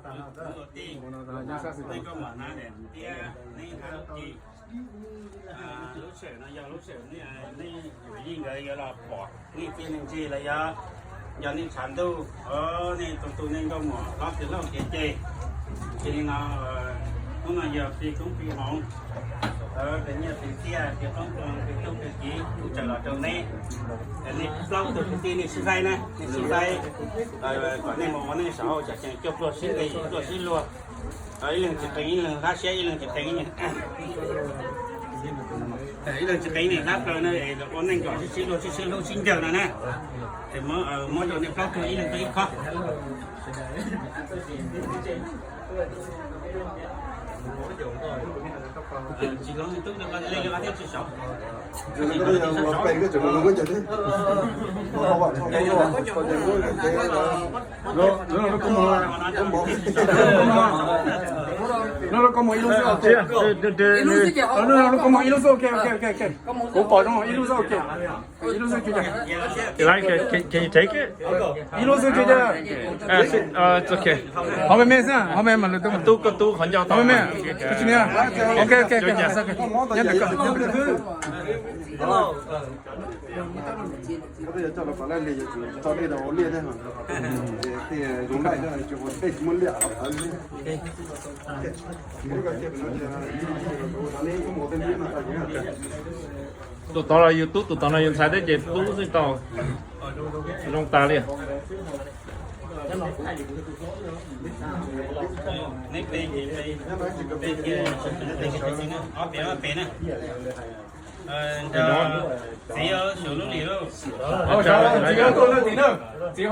Tus ua tij, nej koj mam hnav niam thiab nej hnav lub tij. Lub sij hawm no yog lub sij hawm nej, nej yij nkawd yuav los pom nej txiaj nej ntsig los yog, yog nej tshav ntuj, nej tus tus nej nkauj muam hlob tiav hlob tiav ceg. Ces li no, hnub no yog plig koob plig hmoov, plig nyiaj plig txiaj, plig qoob plig loo, plig tub plig kiv kuj tsaws los rau neb. Nej plaub tug kwv tij nej sib faib na, nej sib faib kom nej mus ua neej saum hauj tsam ceev cuaj pluag sib nqis pluag sib luag, ib leeg tsis qeev ib leeg hlab siab, ib leeg tsis qeev ib leeg hlab plaws na, ua neej kom sib sib luag sib sib hlub sib ncaws no na. Ces muab rau nej plaub tug ib leeg tau ib khob. Lub lub koob hmoov ib lub xwb, ok. Lub lub koob hmoov ib lub xwb, ok, ok, ok, ok. Kuv pom zoo ib lub xwb, ok. Ib lub xwb, ok. Ib lub xwb, ok. Ho me me xwb, ho me me lwm tus. Tub koj tub qhov ncauj tau me me. Ok, ok, ok. Nyob ntawm koj. Tus tod los yus tub, tus tod no yus ntxhais thiab ces tub xwb tau. Zoo tas li. Txiv, sawv lub lis lauj. Txiv,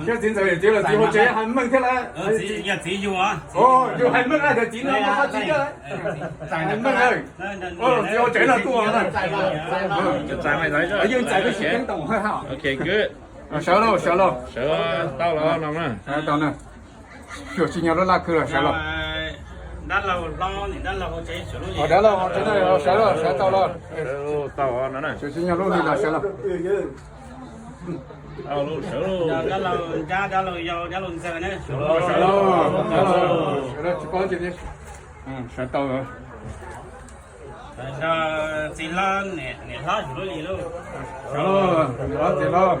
txiv, txiv ntxawm, txiv los txiv hauv tsev hais meej thiab lawm. Yog txiv yus, yus hais meej, txiv no muaj qhov txiv thiab. Hais meej, txiv hauv tsev no tuaj. Yeej txais peb tsis teeb tau hais. Sawv lauj, sawv lauj. Sawv tau los no na. Tau na. Xyuam tsis nyog lub laj khw los sawv lauj. Dab laug hlob, dab laug hauv tsev, sawv lauj, sawv lauj, sawv tau lauj. Xyuam tsis nyog lub li los sawv lauj. Dab laug nrab, dab laug yau, dab laug ntxawg na. Sawv lauj, sawv lauj, tsis paub tias sawv tau. Txiv hlob, niam hlob, sawv lub li lauj. Sawv lauj, txiv hlob.